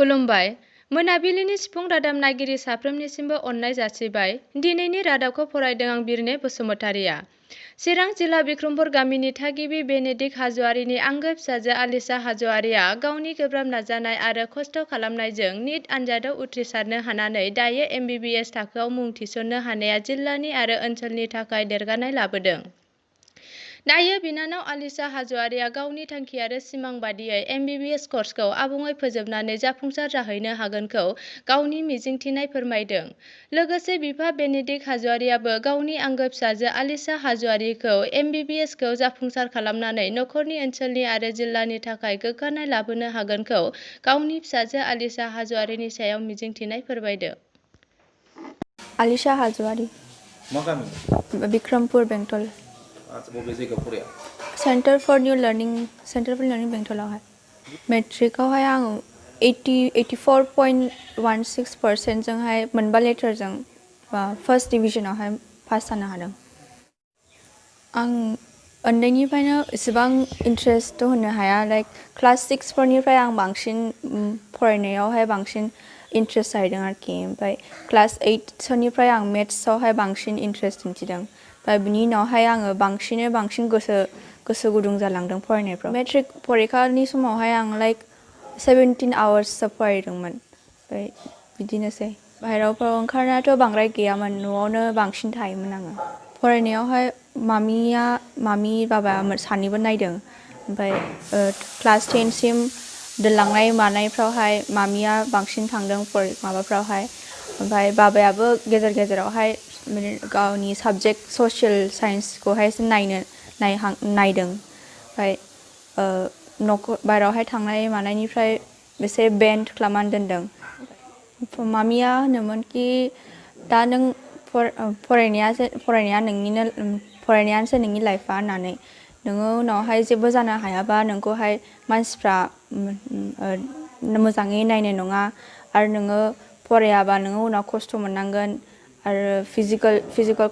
खुलुमबाय। मोनाबिलिनि सिफुं रादाब नायगिरि साफ्रोमनिसिमबो अननाय जासिबाय। दिनैनि रादाबखौ फरायदों आं बिरने बसुमतारिया। चिरां जिल्ला बिक्रमपुर गामिनि थागिबि बेनेडिक्ट हाज'वारिनि आंगो फिसाजो आलिसा हाज'वारिया गावनि गोब्राब नाजानाय आरो खस्थ' खालामनायजों निट आनजादाव उथ्रिसारनो हानानै दायो MBBS थाखोआव मुं थिसननो हानाया जिल्लानि आरो ओनसोलनि थाखाय देरगानाय लाबोदों। दायो बिनानाव आलिसा हाज'वारिया गावनि थांखि आरो सिमां बादियै MBBS कर्सखौ आबुङै फोजोबनानै जाफुंसार जाहैनो हागोनखौ गावनि मिजिंथिनाय फोरमायदों। लोगोसे बिफा बेनेडिक्ट हाज'वारियाबो गावनि आंगो फिसाजो आलिसा हाज'वारिखौ MBBS खौ जाफुंसार खालामनानै नखरनि ओनसोलनि आरो जिल्लानि थाखाय गोग्गानाय लाबोनो हागोनखौ गावनि फिसाजो आलिसा हाज'वारिनि सायाव मिजिंथिनाय फोरमायदों। आलिसा हाज'वारि। मा गामि? बिक्रमपुर बेंटल। बबे जायगायाव फराया? सेन्टार फर लार्निं बेंटलावहाय। मेट्रिकआवहाय आङो 84.16% जोंहाय मोनबा लेटारजों फार्स्ट डिभिजनावहाय पास जानो हादों। आं उन्दैनिफ्रायनो एसेबां इन्ट्रेस्ट होनो हाया, लाइक क्लास 6फोरनिफ्राय आं बांसिन फरायनायावहाय बांसिन इन्ट्रेस्ट जाहैदों आरोखि। ओमफ्राय क्लास 8सोनिफ्राय आं मेथ्सआवहाय बांसिन इन्ट्रेस्ट दिन्थिदों। ओमफ्राय बिनि उनावहाय आङो बांसिन गोसो गुदुं जालांदों फरायनायफ्राव। मेट्रिक परिखानि समावहाय आं लाइक 17 आवार्ससो फरायदोंमोन। ओमफ्राय बिदिनोसै। बाहेरावफ्राव ओंखारनायाथ' बांद्राय गैयामोन, न'आवनो बांसिन थायोमोन आङो। फरायनायावहाय मामि बाबा सानैबो नायदों। ओमफ्राय क्लास 10सिम दोनलांनाय मानायफ्रावहाय मामिया बांसिन थांदों माबाफ्रावहाय। ओमफ्राय बाबायाबो गेजेरावहाय गावनि साबजेक्ट ससियेल साइन्सखौहायसो नायदों। ओमफ्राय बाहेरावहाय थांनाय मानायनिफ्राय एसे बेन्ड खालामनानै दोनदों। मामिया होनोमोन कि दा नों फरायनायानोसो नोंनि लाइफआ होननानै, नोङो उनावहाय जेबो जानो हायाबा नोंखौहाय मानसिफ्रा मोजाङै नायनाय नङा, आरो नोङो फरायाबा नोङो उनाव खस्थ' मोननांगोन, आरो फिजिकेल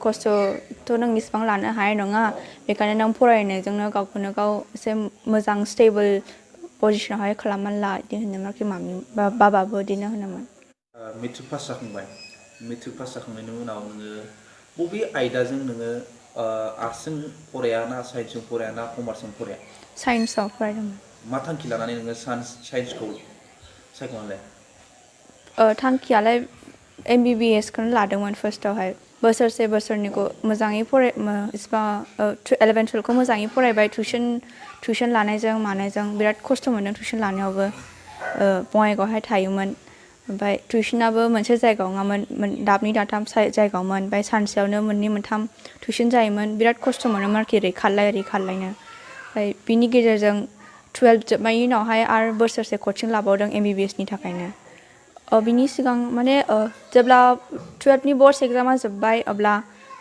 खस्थ'थ' नों इसिबां लानो हानाय नङा। बेखायनो नों फरायनायजोंनो गावखौनो गाव एसे मोजां स्टेबोल पजिसनावहाय खालामनानै ला, बिदि होनोमोन आरोखि मामि बाबाबो बिदिनो होनोमोन। मेट्रिक पास जाखांबाय। मेट्रिक पास जाखांनायनि उनाव नोङो बबे आयदाजों नोङो आर्ट्सजों फराया ना साइन्सजों फराया ना कमार्सजों फराया? साइन्सआव फरायदोंमोन। मा थांखि लानानै नोङो साइन्सखौ सायख'नानै लाया? थांखियालाय MBBS खौनो लादोंमोन फार्स्टआवहाय। बोसोरनैखौ मोजाङै 11-12खौ मोजाङै फरायबाय। टिउसन लानायजों मानायजों बिराद खस्थ' मोनदों टिउसन लानायावबो। बङाइगावहाय थायोमोन। ओमफ्राय टिउसनाबो मोनसे जायगायाव नङामोन, दाबनै दाबथाम जायगायावमोन। ओमफ्राय सानसेयावनो मोननै मोनथाम टिउसन जायोमोन। बिराद खस्थ' मोनोमोन आरोखि, ओरै खारलायनो। ओमफ्राय बिनि गेजेरजों 12 जोबनायनि उनावहाय आरो बोसोरसे कचिं लाबावदों MBBSनि थाखायनो। बिनि सिगां माने जेब्ला 12नि बर्ड्स एग्जामा जोब्बाय, अब्ला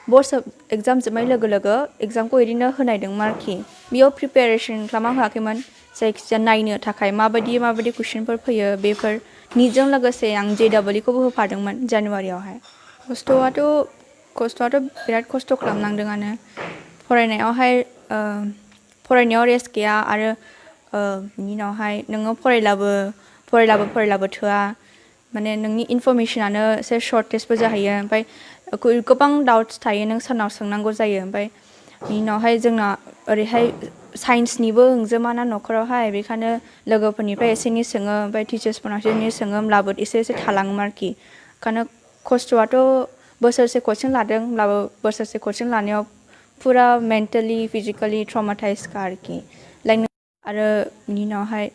बर्ड्स एग्जाम जोबनाय लोगो लोगो एग्जामखौ ओरैनो होनायदोंमोन आरोखि। बेयाव प्रिपेरेसन खालामना होआखैमोन, जायखिजाया नायनो थाखाय माबायदि कुइसनफोर फैयो बेफोर। निटजों लोगोसे आं JEE खौबो होफादोंमोन जानुवारियावहाय। खस्थ'आथ' बिराद खस्थ' खालामनांदोंआनो। फरायनायाव रेस्ट गैया, आरो बिनि उनावहाय नोङो फरायलाबो थोआ। माने नोंनि इनफरमेसनानो एसे सर्टेजबो जाहैयो। ओमफ्राय गोबां डाउट्स थायो, नों सोरनाव सोंनांगौ जायो। ओमफ्राय बिनि उनावहाय जोंना ओरैहाय साइन्सनिबो होंजोमाना न'खरावहाय, बेखायनो लोगोफोरनिफ्राय एसे एनै सोङो, ओमफ्राय टिचार्सफोरनाव एसे एनै सोङो, होमब्लाबो एसे थालाङोमोन आरोखि। ओंखायनो खस्थ'आथ' बोसोरसे कचिं लादों, होमब्लाबो बोसोरसे कचिं लानायाव फुरा मेन्टेलि फिजिकेलि ट्रमाटाइजखा आरोखि। आरो बिनि उनावहाय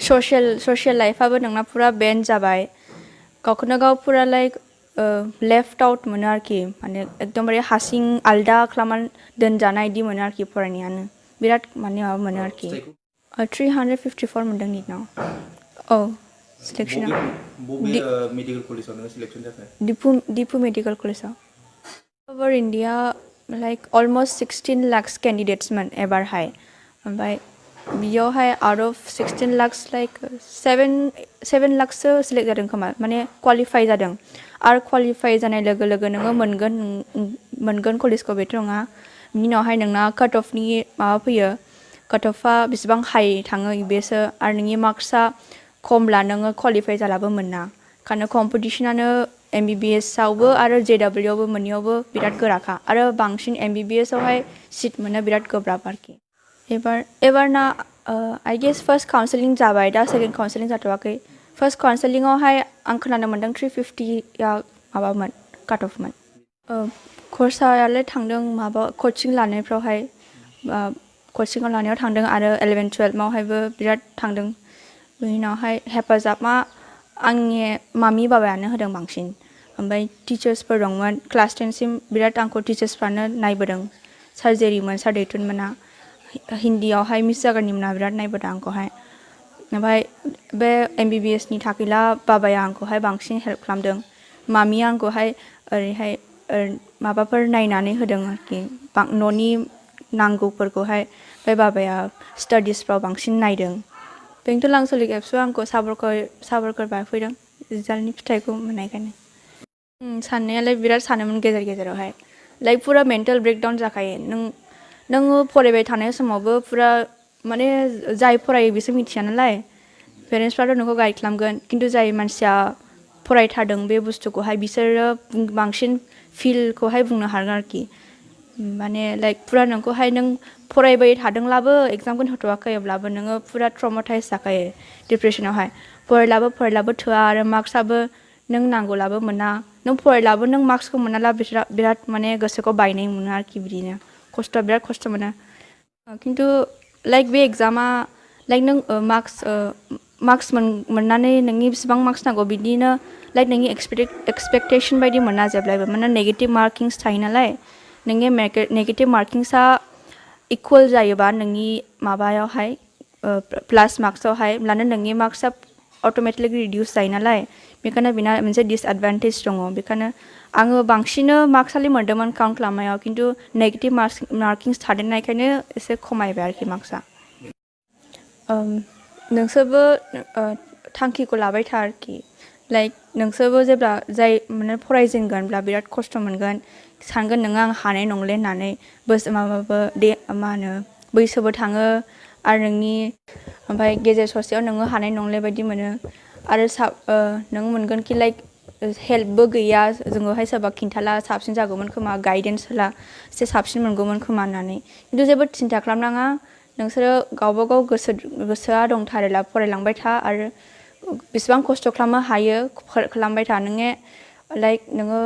ससियेल लाइफआबो नोंना फुरा बेन्ड जाबाय। गावखौनो गाव फुरा लाइक लेफ्ट आउट मोनो आरोखि। माने एकदमबारे हारसिं आलदा खालामनानै दोनजानाय बिदि मोनो आरोखि। फरायनायानो बिराद माबा मोनो आरोखि। 354 मोनदों निटआव। सिलेक्सनाव। बबे मेडिकेल कलेजाव नोङो सिलेक्सन जाखो? दिपु मेडिकेल कलेजाव। Over India like almost 16 lakh केन्डिडेट्समोन एबारहाय। ओमफ्राय बेयावहाय आउट अफ 16 लाख्स लाइक 7 लाखसो सिलेक्ट जादों खोमा, माने क्वालिफाइ जादों। आरो क्वालिफाइ जानाय लोगो लोगो नोङो मोनगोन कलेजखौ बेथ' नङा। बिनि उनावहाय नोंना काट अफनि माबा फैयो, कटअफआ बेसेबां हाई थाङो बेसो आरो नोंनि मार्क्सआ खमब्ला नोङो क्वालिफाइ जालाबो मोना खारन कम्पिटिशनानो MBBS आवबो आरो JW आवबो मोननैयावबो बिराद गोराखा आरो बांसिन MBBS आवहाय सिट मोननो बिराद गोब्राब आरोखि एबारना आई गेस फार्स्ट काउन्सेलिं जाबाय दा सेकेन्ड काउन्सेलिं जाथ'वाखै फार्स्ट काउन्सेलिंआवहाय आं खोनानो मोन्दों 350 माबामोन काटअफमोन खरसायालाय थांदों माबा कचिं लानायफ्रावहाय कचिंआव लानायाव थांदों आरो 11-12 आवहायबो बिराद थांदों बेनि उनावहाय हेफाजाबा आंनि मामि बाबायानो होदों बांसिन ओमफ्राय टिचार्सफोर दंमोन क्लास 10 सिम बिराद आंखौ टिचार्सफ्रानो नायबोदों सार्जेरिमोन सार दैथुनमोना हिन्दीयावहाय मिस जागोननिमोना बिराद नायबोदों आंखौहाय ओमफ्राय बे MBBS नि थाखैला बाबाया आंखौहाय बांसिन हेल्प खालामदों मामिया आंखौहाय ओरैहाय माबाफोर नायनानै होदों आरोखि न'नि नांगौफोरखौहाय बे बाबाया स्टाडिसफ्राव बांसिन नायदों बेंटल आनसलिक एबसुआ आंखौ साबायखर बारफैदों रिजाल्टनि फिथाइखौ मोननायखायनो साननायालाय बिराद सानोमोन गेजेरावहाय लाइक फुरा मेन्टेल ब्रेकडाउन जाखायो नोङो फरायबाय थानाय समावबो फुरा माने जाय फरायो बिसोर मिथिया नालाय पेरेन्टसफ्राथ' नोंखौ गाइड खालामगोन खिन्थु जाय मानसिया फरायथारदों बे बुस्थुखौहाय बिसोरो बांसिन फिलखौहाय बुंनो हागोन आरोखि माने लाइक फुरा नोंखौहाय नों फरायबाय थादोंब्लाबो एग्जामखौ होथ'वाखै अब्लाबो नोङो फुरा ट्रमाटाइज जाखायो डिप्रेसनावहाय फरायलाबो थोआ आरो मार्क्सआबो नों नांगौलाबो मोना नों फरायलाबो नों मार्क्सखौ मोनाला बिराद माने गोसोखौ बायनाय मोनो आरोखि बिदिनो बिराद खस्थ' मोनो खिन्थु लाइक बे एग्जामा लाइक नों मार्क्स मोननानै नोंनि बेसेबां मार्क्स नांगौ बिदिनो लाइक नोंनि एक्सपेक्टेशन बायदि मोना जेब्लायबो माने नेगेटिभ मार्किंस थायो नालाय नोंनि नेगेटिभ मार्किंसआ इकुवेल जायोबा नोंनि माबायावहाय प्लास मार्क्सआवहाय होमब्लानो नोंनि मार्क्सआ अट'मेटिकलि रिडिउस जायो नालाय बेखायनो बेना मोनसे डिसएडभान्टेज दङ बेखायनो आङो बांसिन मार्क्सआलाय मोन्दोंमोन काउन्ट खालामनायाव खिन्थु नेगेटिभ मार्किंस थादेरनायखायनो एसे खमायबाय आरोखि मार्क्सआ नोंसोरबो थांखिखौ लाबाय था आरोखि लाइक नोंसोरबो जेब्ला जाय माने फरायजेनगोनब्ला बिराद खस्थ' मोनगोन सानगोन नोङो आं हानाय नंले होननानै माबाबो मा होनो बैसोबो थाङो आरो नोंनि ओमफ्राय गेजेर ससेयाव नोङो हानाय नंले बायदि मोनो आरो नों मोनगोन कि लाइक हेल्पबो गैया जोङोहाय सोरबा खिन्थाला साबसिन जागौमोन खोमा गाइडेन्स होला एसे साबसिन मोनगौमोन खोमा होननानै खिन्थु जेबो सिन्था खालामनाङा नोंसोरो गावबा गाव गोसोआ दंथारोला फरायलांबाय था आरो बेसेबां खस्थ' खालामनो हायो खालामबाय था नोङो लाइक नोङो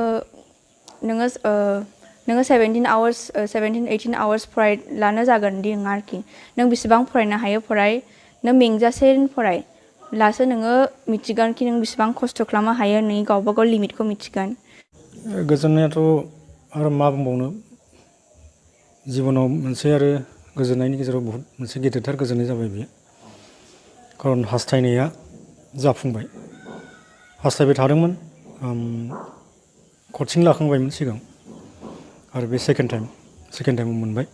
17-18 आवार्स फरायलानो जागोन दि नङा आरोखि नों बेसेबां फरायनो हायो फराय नों मेंजासे फराय लासो नोङो मिथिगोन कि नों बेसेबां खस्थ' खालामनो हायो नोंनि गावबा गाव लिमिटखौ मिथिगोन गोजोननायाथ' आरो मा बुंबावनो जिबनाव मोनसे आरो गोजोननायनि गेजेराव बहुत मोनसे गेदेरथार गोजोननाय जाबाय बियो खारन हास्थायनाया जाफुंबाय हास्थायबाय थादोंमोन कचिं लाखांबायमोन सिगां आरो बे सेकेन्ड टाइमाव मोनबाय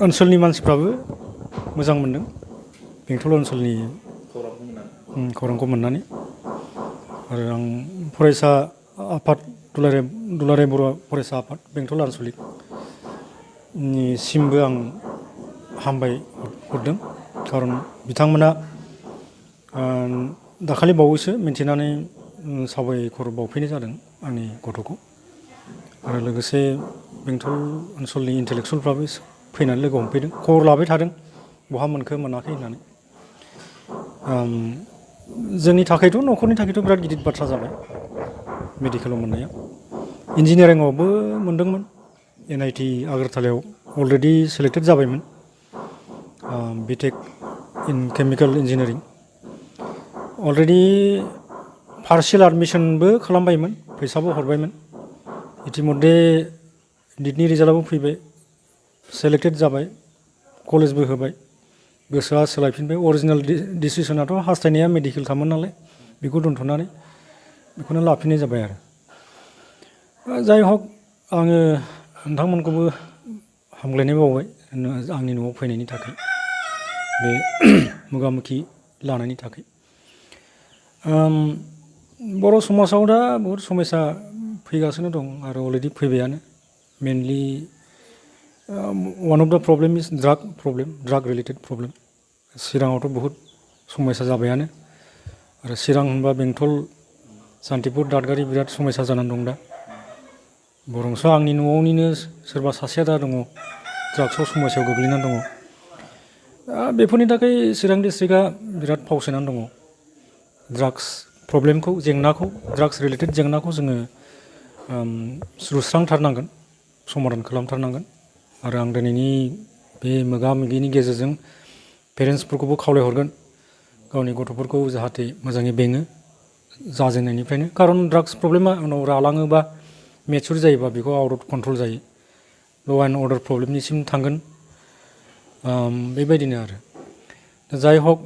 ओनसोलनि मानसिफ्राबो मोजां मोनदों बेंटल ओनसोलनि खौरांखौ मोननानै आरो आं फरायसा आफाद दुलाराय बर' फरायसा आफाद बेंटल आनसलिकनिसिमबो आं हामबाय हरदों खारन बिथांमोना दाखालि बावैसो मिन्थिनानै साबायखर बावफैनाय जादों आंनि गथ'खौ आरो लोगोसे बेंटल ओनसोलनि इन्टेलेक्सुवेलफ्राबो फैनानै लोगो हमफैदों खबर लाबाय थादों बहा मोनखो मोनाखै होननानै जोंनि थाखायथ' न'खरनि थाखायथ' बिराद गिदिर बाथ्रा जाबाय मेडिकेलाव मोननाया इन्जिनियारिंआवबो मोनदोंमोन NIT आगरतलायाव अलरेडि सेलेक्टेड जाबायमोन BTech इन केमिकेल इन्जिनियारिं अलरेडि पार्शियेल एडमिशनबो खालामबायमोन फैसाबो हरबायमोन इतिमध्य निटनि रिजाल्टआबो फैबाय सेलेक्टेड जाबाय कलेजबो होबाय गोसोआ सोलायफिनबाय अरिजिनेल डिसिसनाथ' हास्थायनाया मेडिकेल खामोन नालाय बेखौ दोनथ'नानै बेखौनो लाफिननाय जाबाय आरो जाय हक आङो नोंथांमोनखौबो हामग्लायनाय बावबाय आंनि न'आव फैनायनि थाखाय बे मोगामोगि लानायनि थाखाय बर' समाजाव दा बहुद समस्या फैगासिनो दं आरो अलरेडि फैबायानो mainly One of the problem is drug related problem. चिराङावथ' बहुत समस्या जाबायानो आरो चिरां होनबा बेंटल सान्तिपुर दादगारि बिराद समस्या जानानै दं दा बरंस आंनि न'आवनिनो सोरबा सासेया दा दङ ड्राग्सआव समस्यायाव गोग्लैनानै दङ बेफोरनि थाखाय चिरां डिस्ट्रिक्टआ बिराद फावसायनानै दङ ड्राग्स प्रब्लेमखौ जेंनाखौ ड्राग्स रिलेटेड जेंनाखौ जोङो सुस्रांथारनांगोन समाधान खालामथारनांगोन आरो आं दिनैनि बे मोगा मोगिनि गेजेरजों पेरेन्टसफोरखौबो खावलायहरगोन गावनि गथ'फोरखौ जाहाथे मोजाङै बेङो जाजेननायनिफ्रायनो खारन ड्राग्स प्रब्लेमा उनाव रालाङोबा मेचुर जायोबा बेखौ आउट अफ कन्ट्रल जायो ल' एन्ड अर्डार प्रब्लेमनिसिम थांगोन बेबायदिनो आरो जाय हक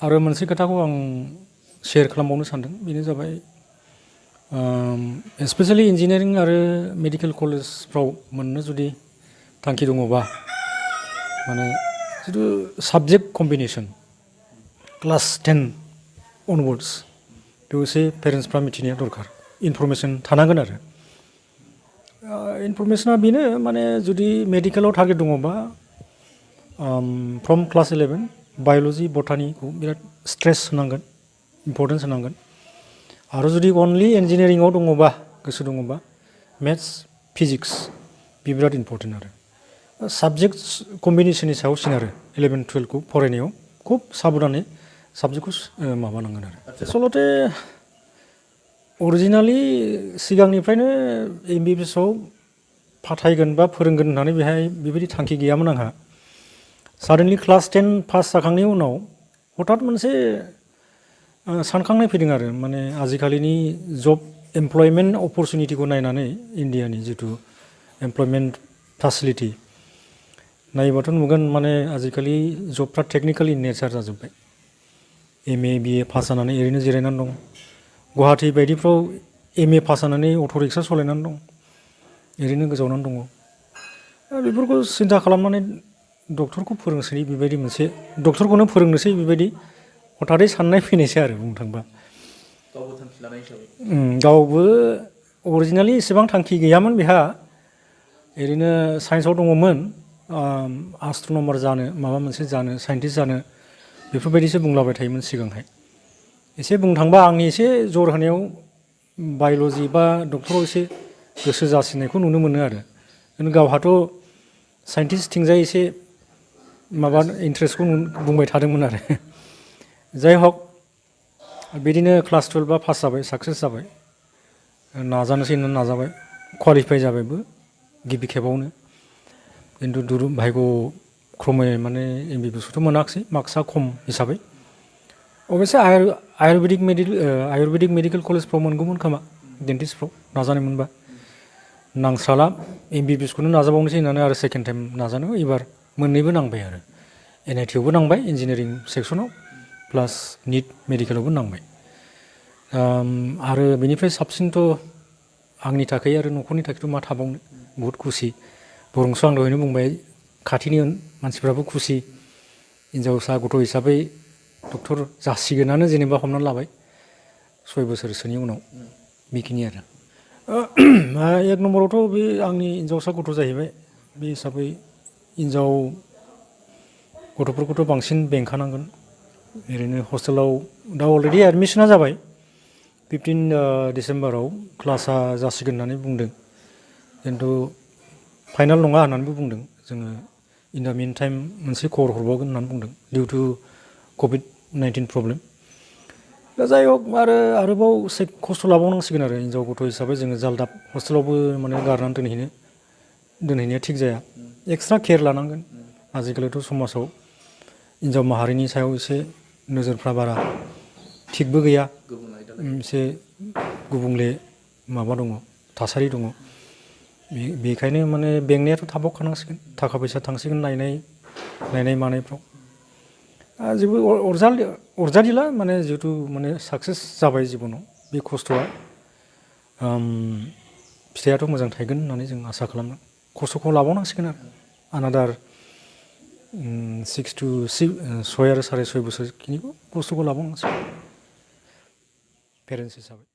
आरो मोनसे खोथाखौ आं शेयार खालामबावनो सानदों बेनो जाबाय स्पेसियेलि इन्जिनियारिं आरो मेडिकेल कलेजफ्राव मोननो जुदि थांखि दङबा माने जिथु साबजेक्ट कम्बिनेसन क्लास 10 अनवार्ड्स बेखौ एसे पेरेन्टसफ्रा मिथिनाया दरकार इनफरमेसन थानांगोन आरो इनफरमेसना बेनो माने जुदि मेडिकेलाव टारगेट दङबा फ्रम क्लास 11 बाय'लजि बटानिखौ बिराद स्ट्रेस होनांगोन इम्परटेन्स होनांगोन आरो जुदि अनलि इन्जिनियारिंआव दङबा गोसो दङबा मेथ्स फिजिक्स बे बिराद इम्परटेन्ट आरो साबजेक्ट कम्बिनेसननि सायाव सोनारो 11 12खौ फरायनायाव खुब साबधानै साबजेक्टखौ माबानांगोन आरो आसलते अरिजिनालि सिगांनिफ्रायनो एमबिबिएसआव फाथायगोन बा फोरोंगोन होननानै बेहाय बेबायदि थांखि गैयामोन आंहा साडेनलि क्लास 10 पास जाखांनायनि उनाव हठात मोनसे सानखांनाय फैदों आरो माने आजिखालिनि जब एमप्लयमेन्ट अपरचुनिटिखौ नायनानै इन्डियानि जिथु एमप्लयमेन्ट फेसिलिटि नायोबाथ' नुगोन माने आजिखालि जबफ्रा टेकनिकेल इन नेचार जाजोब्बाय एमए बिए पास जानानै ओरैनो जिरायनानै दं गुवाहाटि बायदिफ्राव एमए पास जानानै अट' रिक्सा सालायनानै दं ओरैनो गोजावनानै दङ बेफोरखौ सिन्था खालामनानै डक्टरखौ फोरोंसै बेबायदि मोनसे डक्टरखौनो फोरोंनोसै बेबायदि हठादै साननाय फैनायसै आरो बुंनो थांबा गावबो थांखि लानाय हिसाबै गावबो अरिजिनालि एसेबां थांखि गैयामोन बेहा ओरैनो साइन्सआव दङमोन एस्ट्र'नमार जानो माबा मोनसे जानो साइन्टिस्ट जानो बेफोरबायदिसो बुंलाबाय थायोमोन सिगांहाय एसे बुंनो थांबा आंनि एसे जर होनायाव बाय'लजि बा डक्टराव एसे गोसो जासिननायखौ नुनो मोनो आरो गावहाथ' साइन्टिस्टथिंजाय एसे माबा इन्ट्रेस्टखौ बुंबाय थादोंमोन आरो जाय हक बिदिनो क्लास 12 पास जाबाय साक्सेस जाबाय नाजानोसै होननानै नाजाबाय क्वालिफाइ जाबायबो गिबि खेबावनो खिन्थु भाग्य क्रमै माने एमबिबिएसखौथ' मोनाखिसै मार्क्सआ खम हिसाबै अबयसे आयुर्वेदिक मेडिकेल कलेजफ्राव मोनगौमोन खोमा डेन्टिस्टफ्राव नाजानाय मोनबा नांस्राला एमबिबिएसखौनो नाजाबावनोसै होननानै आरो सेकेन्ड टाइम नाजानायाव एबार मोननैबो नांबाय आरो एनआइटिआवबो नांबाय इन्जिनियारिं सेक्सनाव प्लास निट मेडिकेलावबो नांबाय आरो बेनिफ्राय साबसिनथ' आंनि थाखाय आरो न'खरनि थाखायथ' मा थाबावनो बहुत खुसि बरंस' आं दहायनो बुंबाय खाथिनि मानसिफ्राबो खुसि हिन्जावसा गथ' हिसाबै डक्टर जासिगोनानो जेनेबा हमनानै लाबाय 6 बोसोरसोनि उनाव बेखिनि आरो एक नम्बरावथ' बे आंनि हिन्जावसा गथ' जाहैबाय बे हिसाबै हिन्जाव गथ'फोरखौथ' बांसिन बेंखानांगोन ओरैनो हस्टेलाव दा अलरेडि एडमिसना जाबाय 15 डिसेम्बराव क्लासआ जासिगोन होननानै बुंदों खिन्थु फाइनाल नङा होननानैबो बुंदों जोङो इन दा मिन टाइम मोनसे खबर हरबावगोन होननानै बुंदों डिउ टु कभिड-19 प्रब्लेम दा जाय हक आरोबाव एसे खस्थ' लाबावनांसिगोन आरो हिन्जाव गथ' हिसाबै जोङो जालदाब हस्टेलावबो माने गारनानै दोनहैनाया थिग जाया एक्सट्रा केयार लानांगोन आजिखालिथ' समाजाव हिन्जाव माहारिनि सायाव एसे नोजोरफ्रा बारा थिगबो गैया एसे गुबुंले माबा दङ थासारि दङ बेखायनो माने बेंनायाथ' थाबावखानांसिगोन थाखा फैसा थांसिगोन नायनाय मानायफ्राव जेबो अरजालिला माने जिहेतु माने साक्सेस जाबाय जिबनाव बे खस्थ'आ फिथाइयाथ' मोजां थायगोन होननानै जों आसा खालामो खस्थ'खौ लाबावनांसिगोन आरो आनादार 6 to 6 आरो 6.5 बोसोरखिनिखौ खस्थ'खौ लाबावनांसिगोन पेरेन्टस हिसाबै